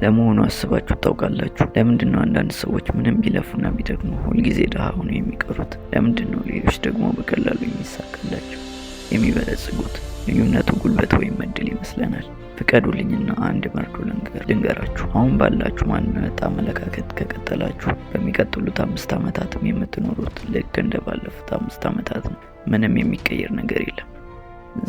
ለመሆኑ አስባችሁ ታውቃላችሁ? ለምንድን ነው አንዳንድ ሰዎች ምንም ቢለፉና ቢደክሙ ሁልጊዜ ድሃ ሆነው የሚቀሩት? ለምንድን ነው ሌሎች ደግሞ በቀላሉ የሚሳካላቸው የሚበለጽጉት? ልዩነቱ ጉልበት ወይም እድል ይመስለናል። ፍቀዱልኝና አንድ መርዶ ልንገራችሁ። አሁን ባላችሁ ማንነት አመለካከት ከቀጠላችሁ በሚቀጥሉት 5 ዓመታትም የምትኖሩት ልክ እንደ ባለፉት 5 ዓመታት ነው። ምንም የሚቀየር ነገር የለም።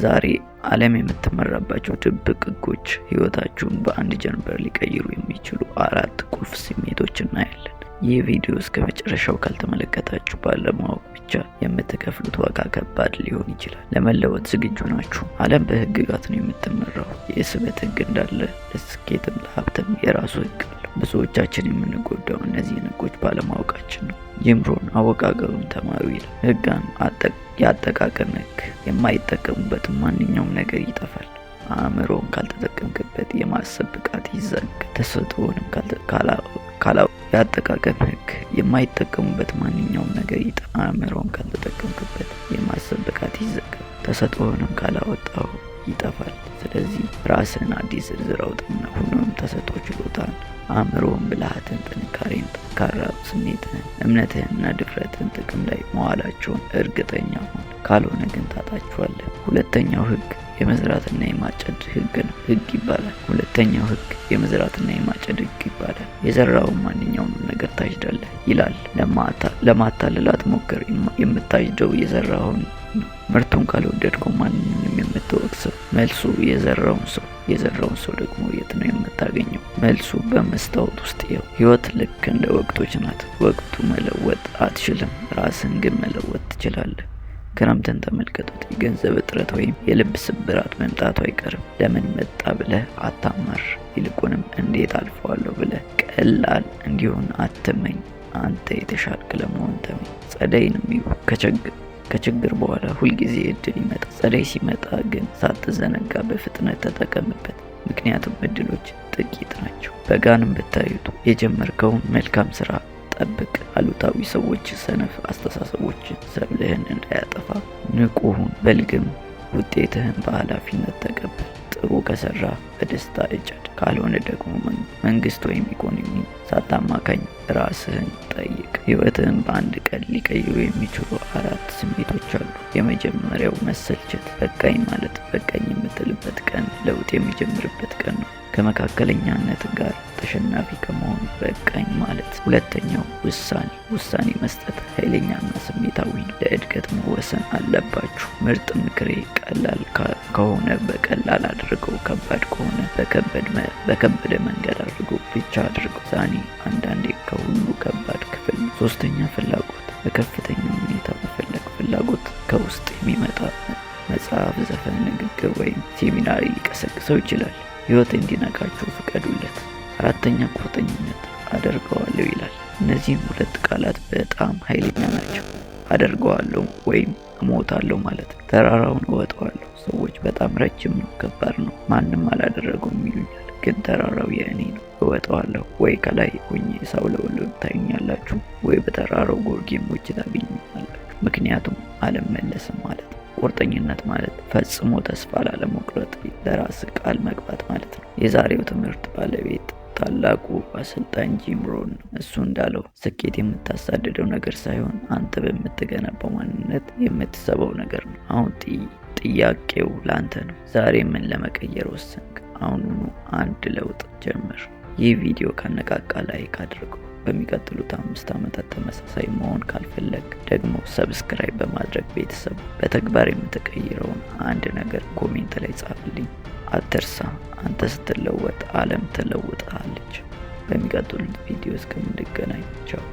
ዛሬ ዓለም የምትመራባቸው ድብቅ ሕጎች ሕይወታችሁን በአንድ ጀንበር ሊቀይሩ የሚችሉ 4 ቁልፍ ስሜቶች እናያለን። ይህ ቪዲዮ እስከ መጨረሻው ካልተመለከታችሁ ባለማወቅ ብቻ የምትከፍሉት ዋጋ ከባድ ሊሆን ይችላል። ለመለወጥ ዝግጁ ናችሁ? ዓለም በሕግጋት ነው የምትመራው። የስበት ሕግ እንዳለ ለስኬትም ለሀብትም የራሱ ሕግ አለው። ብዙዎቻችን የምንጎዳው እነዚህን ሕጎች ባለማወቃችን ነው። ጂም ሮን አወቃቀሩን ተማሩ ይላል። ሕጋን የአጠቃቀም ሕግ የማይጠቀሙበት ማንኛውም ነገር ይጠፋል። አእምሮን ካልተጠቀምክበት የማሰብ ብቃት ይዘጋል። ተሰጥኦንም የአጠቃቀም ሕግ የማይጠቀሙበት ማንኛውም ነገር ይጠፋል። አእምሮን ካልተጠቀምክበት የማሰብ ብቃት ይዘጋል። ተሰጥኦንም ካላወጣው ይጠፋል። ስለዚህ ራስህን አዲስ ዝርዝር አውጣና ሁሉንም ተሰጥኦ፣ ችሎታን፣ አእምሮን፣ ብልሃትን፣ ጥንካሬን፣ ጠንካራ ስሜትህን፣ እምነትህንና ድፍረትህን ጥቅም ላይ መዋላቸውን እርግጠኛ ሁን። ካልሆነ ግን ታጣቸዋለህ። ሁለተኛው ሕግ የመዝራትና የማጨድ ሕግ ነው ሕግ ይባላል። ሁለተኛው ሕግ የመዝራትና የማጨድ ሕግ ይባላል። የዘራውን ማንኛውንም ነገር ታጭዳለህ ይላል። ለማታለል አትሞክር። የምታጭደው የዘራኸውን ነው። ምርቱን ካልወደድከው ማንንም የምትወቅሰው? መልሱ የዘራውን ሰው። የዘራውን ሰው ደግሞ የት ነው የምታገኘው? መልሱ በመስታወት ውስጥ ይኸው። ሕይወት ልክ እንደ ወቅቶች ናት። ወቅቱ መለወጥ አትችልም፣ ራስህን ግን መለወጥ ትችላለህ። ክረምትን ተመልከቱት። የገንዘብ እጥረት ወይም የልብ ስብራት መምጣቱ አይቀርም። ለምን መጣ ብለህ አታማር። ይልቁንም እንዴት አልፈዋለሁ ብለህ ቀላል እንዲሆን አትመኝ። አንተ የተሻልክ ለመሆን ተመኝ። ጸደይንም እዩ። ከችግር በኋላ ሁልጊዜ እድል ይመጣል። ጸደይ ሲመጣ ግን ሳትዘነጋ በፍጥነት ተጠቀምበት። ምክንያቱም እድሎች ጥቂት ናቸው። በጋንም ብታዩት የጀመርከውን መልካም ስራ ጠብቅ። አሉታዊ ሰዎች፣ ሰነፍ አስተሳሰቦችን ሰብልህን እንዳያጠፋ ንቁ ሁን። በልግም ውጤትህን በኃላፊነት ተቀበል። ጥሩ ከሰራ በደስታ እጨድ፣ ካልሆነ ደግሞ መንግስት ወይም ኢኮኖሚ ሳታማካኝ ራስህን ጠይቅ። ሕይወትህን በአንድ ቀን ሊቀይሩ የሚችሉ 4 ስሜቶች አሉ። የመጀመሪያው መሰልቸት፣ በቃኝ ማለት። በቃኝ የምትልበት ቀን ለውጥ የሚጀምርበት ቀን ነው። ከመካከለኛነት ጋር ተሸናፊ ከመሆን በቃኝ ማለት። ሁለተኛው ውሳኔ፣ ውሳኔ መስጠት ኃይለኛና ስሜታዊ ነው። ለእድገት መወሰን አለባችሁ። ምርጥ ምክሬ ቀላል ከሆነ በቀላል አድርገው፣ ከባድ ከሆነ በከበደ መንገድ አድርገው፣ ብቻ አድርገው። ውሳኔ አንዳንዴ ከሁሉ ከባድ ክፍል ነው። ሶስተኛ ፍላጎት፣ በከፍተኛ ሁኔታ መፈለግ። ፍላጎት ከውስጥ የሚመጣ መጽሐፍ፣ ዘፈን፣ ንግግር ወይም ሴሚናር ሊቀሰቅሰው ይችላል። ሕይወት እንዲነካችሁ ፍቀዱለት። አራተኛ ቁርጠኝነት፣ አደርገዋለሁ ይላል። እነዚህም 2 ቃላት በጣም ኃይለኛ ናቸው። አደርገዋለሁ ወይም እሞታለሁ ማለት ነው። ተራራውን እወጣዋለሁ። ሰዎች በጣም ረጅም ነው፣ ከባድ ነው፣ ማንም አላደረገውም ይሉኛል። ግን ተራራው የእኔ ነው፣ እወጣዋለሁ። ወይ ከላይ ሆኜ ሳውለበልብ ታዩኛላችሁ፣ ወይ በተራራው ጎርጌሞች ታገኙኛላችሁ። ምክንያቱም አልመለስም ማለት ነው። ቁርጠኝነት ማለት ፈጽሞ ተስፋ ላለመቁረጥ ለራስ ቃል መግባት ማለት ነው። የዛሬው ትምህርት ባለቤት ታላቁ አሰልጣኝ ጂም ሮን ነው። እሱ እንዳለው ስኬት የምታሳድደው ነገር ሳይሆን አንተ በምትገነባው ማንነት የምትሰበው ነገር ነው። አሁን ጥያቄው ላንተ ነው። ዛሬ ምን ለመቀየር ወሰንክ? አሁኑኑ አንድ ለውጥ ጀምር። ይህ ቪዲዮ ካነቃቃ like አድርገው። በሚቀጥሉት 5 ዓመታት ተመሳሳይ መሆን ካልፈለግ ደግሞ subscribe በማድረግ ቤተሰብ በተግባር የምትቀይረውን አንድ ነገር comment ላይ ጻፍልኝ። አትርሳ፣ አንተ ስትለወጥ ዓለም ትለውጥሃለች። በሚቀጥሉት ቪዲዮ እስከምንገናኝ ቻው።